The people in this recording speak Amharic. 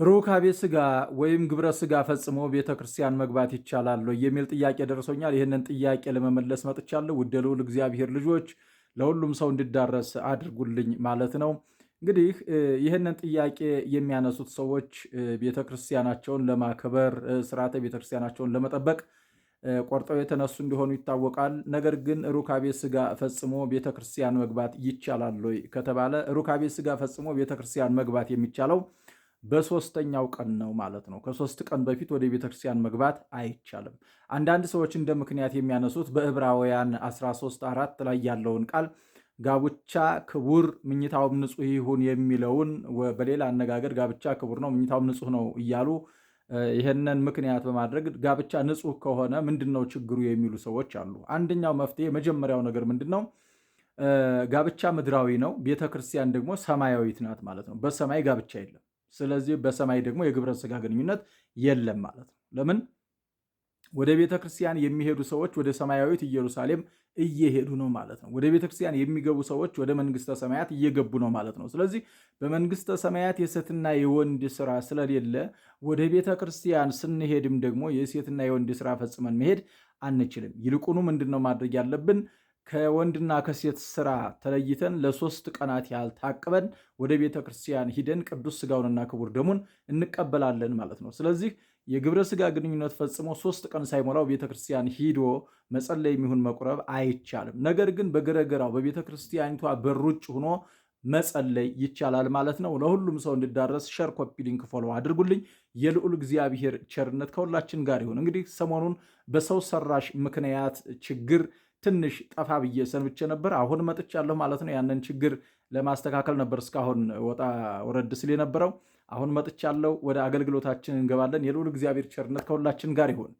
ሩካቤ ስጋ ወይም ግብረ ስጋ ፈጽሞ ቤተ ክርስቲያን መግባት ይቻላል ወይ የሚል ጥያቄ ደርሶኛል። ይህንን ጥያቄ ለመመለስ መጥቻለሁ። ውድ ልዑል እግዚአብሔር ልጆች፣ ለሁሉም ሰው እንዲዳረስ አድርጉልኝ ማለት ነው። እንግዲህ ይህንን ጥያቄ የሚያነሱት ሰዎች ቤተ ክርስቲያናቸውን ለማክበር፣ ስርዓተ ቤተ ክርስቲያናቸውን ለመጠበቅ ቆርጠው የተነሱ እንደሆኑ ይታወቃል። ነገር ግን ሩካቤ ስጋ ፈጽሞ ቤተ ክርስቲያን መግባት ይቻላል ወይ ከተባለ፣ ሩካቤ ስጋ ፈጽሞ ቤተ ክርስቲያን መግባት የሚቻለው በሶስተኛው ቀን ነው ማለት ነው። ከ3 ቀን በፊት ወደ ቤተክርስቲያን መግባት አይቻልም። አንዳንድ ሰዎች እንደ ምክንያት የሚያነሱት በዕብራውያን 13:4 ላይ ያለውን ቃል፣ ጋብቻ ክቡር ምኝታውም ንጹሕ ይሁን የሚለውን፣ በሌላ አነጋገር ጋብቻ ክቡር ነው ምኝታውም ንጹሕ ነው እያሉ ይህንን ምክንያት በማድረግ ጋብቻ ንጹሕ ከሆነ ምንድን ነው ችግሩ የሚሉ ሰዎች አሉ። አንደኛው መፍትሄ፣ የመጀመሪያው ነገር ምንድን ነው? ጋብቻ ምድራዊ ነው፣ ቤተክርስቲያን ደግሞ ሰማያዊት ናት ማለት ነው። በሰማይ ጋብቻ የለም። ስለዚህ በሰማይ ደግሞ የግብረ ስጋ ግንኙነት የለም ማለት ነው። ለምን? ወደ ቤተ ክርስቲያን የሚሄዱ ሰዎች ወደ ሰማያዊት ኢየሩሳሌም እየሄዱ ነው ማለት ነው። ወደ ቤተ ክርስቲያን የሚገቡ ሰዎች ወደ መንግስተ ሰማያት እየገቡ ነው ማለት ነው። ስለዚህ በመንግስተ ሰማያት የሴትና የወንድ ስራ ስለሌለ ወደ ቤተ ክርስቲያን ስንሄድም ደግሞ የሴትና የወንድ ስራ ፈጽመን መሄድ አንችልም። ይልቁኑ ምንድን ነው ማድረግ ያለብን? ከወንድና ከሴት ስራ ተለይተን ለ3 ቀናት ያህል ታቅበን ወደ ቤተ ክርስቲያን ሂደን ቅዱስ ስጋውንና ክቡር ደሙን እንቀበላለን ማለት ነው። ስለዚህ የግብረ ስጋ ግንኙነት ፈጽሞ 3 ቀን ሳይሞላው ቤተ ክርስቲያን ሂዶ መጸለይ የሚሆን መቁረብ አይቻልም። ነገር ግን በገረገራው በቤተ ክርስቲያኒቷ በር ውጭ ሆኖ መጸለይ ይቻላል ማለት ነው። ለሁሉም ሰው እንዲዳረስ share፣ copy link፣ follow አድርጉልኝ። የልዑል እግዚአብሔር ቸርነት ከሁላችን ጋር ይሁን። እንግዲህ ሰሞኑን በሰው ሰራሽ ምክንያት ችግር ትንሽ ጠፋ ብዬ ሰንብቼ ነበር። አሁን መጥቻለሁ ማለት ነው። ያንን ችግር ለማስተካከል ነበር እስካሁን ወጣ ወረድ ስል የነበረው። አሁን መጥቻለሁ። ወደ አገልግሎታችን እንገባለን። የልዑል እግዚአብሔር ቸርነት ከሁላችን ጋር ይሁን።